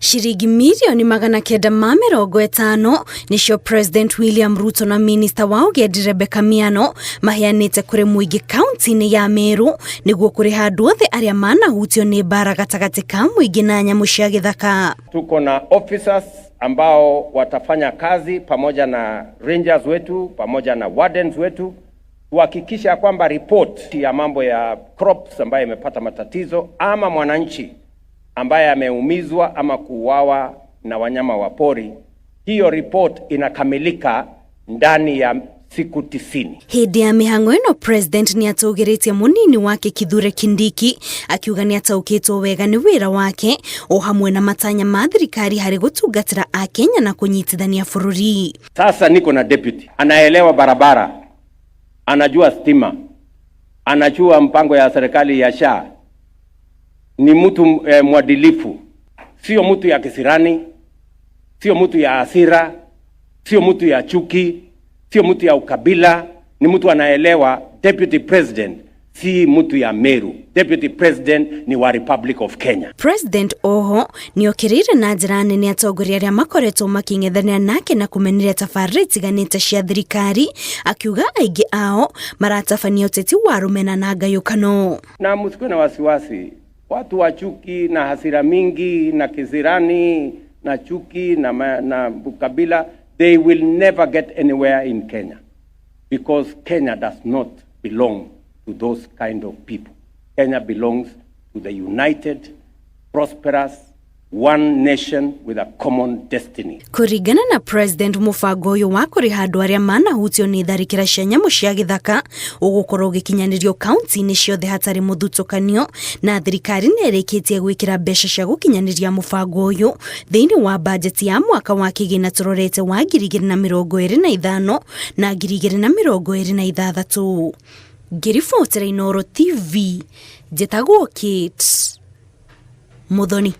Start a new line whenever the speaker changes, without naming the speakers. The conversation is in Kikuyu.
Ciringi mirioni 950 nĩcio President William Ruto na Minista wa Ũgendi Rebecca Miano maheanĩte kũrĩ mũingĩ kaunti-inĩ ya Meru nĩguo kũrĩha andũ othe arĩa manahutio nĩ mbara gatagatĩ ka mũingĩ na nyamũ cia gĩthaka.
Tuko na officers ambao watafanya kazi pamoja na rangers wetu pamoja na wardens wetu kuhakikisha kwamba report ya mambo ya crops ambayo imepata matatizo ama mwananchi ambaye ameumizwa ama kuuawa na wanyama wa pori, hiyo report inakamilika ndani ya siku 90.
Hĩndĩ ya mĩhang'o ĩno, President nĩ atũgĩrĩtie mũnini wake Kithure Kindiki, akiuga nĩ ataũkĩtwo wega nĩ wĩra wake o hamwe na matanya ma thirikari harĩ gũtungatĩra Akenya na kũnyitithania bũrũri.
Sasa niko na deputy anaelewa barabara, anajua stima, anajua mpango ya serikali ya SHA. Ni mtu mwadilifu, sio mtu ya kisirani, sio mtu ya hasira, sio mtu ya chuki, sio mtu ya ukabila. Ni mtu anaelewa. Deputy president si mtu ya Meru. Deputy president ni wa Republic of Kenya.
President oho nĩokĩrĩire na njĩra nene atongoria arĩa makoretwo makĩng'ethanĩra nake na kũmenereria tabarĩra itiganĩte cia thirikari, akiuga aingĩ ao maratabania ũteti wa rũmena na ngayũkano.
Na msikuwe na wasiwasi, watu wa chuki na hasira mingi na kisirani na chuki na ukabila, they will never get anywhere in Kenya because Kenya does not belong to those kind of people. Kenya belongs to the united, prosperous, one nation with a common destiny.
Kũringana na President, mũbango ũyũ wa kũrĩha andũ arĩa manahutio nĩ tharĩkĩra cia nyamũ cia gĩthaka ũgũkorwo ũgĩkinyanĩrio kaunti-inĩ ciothe hatarĩ mũthutũkanio, na thirikari nĩ ĩrĩkĩtie gwĩkĩra mbeca cia gũkinyanĩria mũbango ũyũ thĩinĩ wa bajeti ya mwaka wa kĩgĩna tũrorete wa 2025 na 2026. Ngĩribotera Inooro TV, njĩtagwo Kate Muthoni.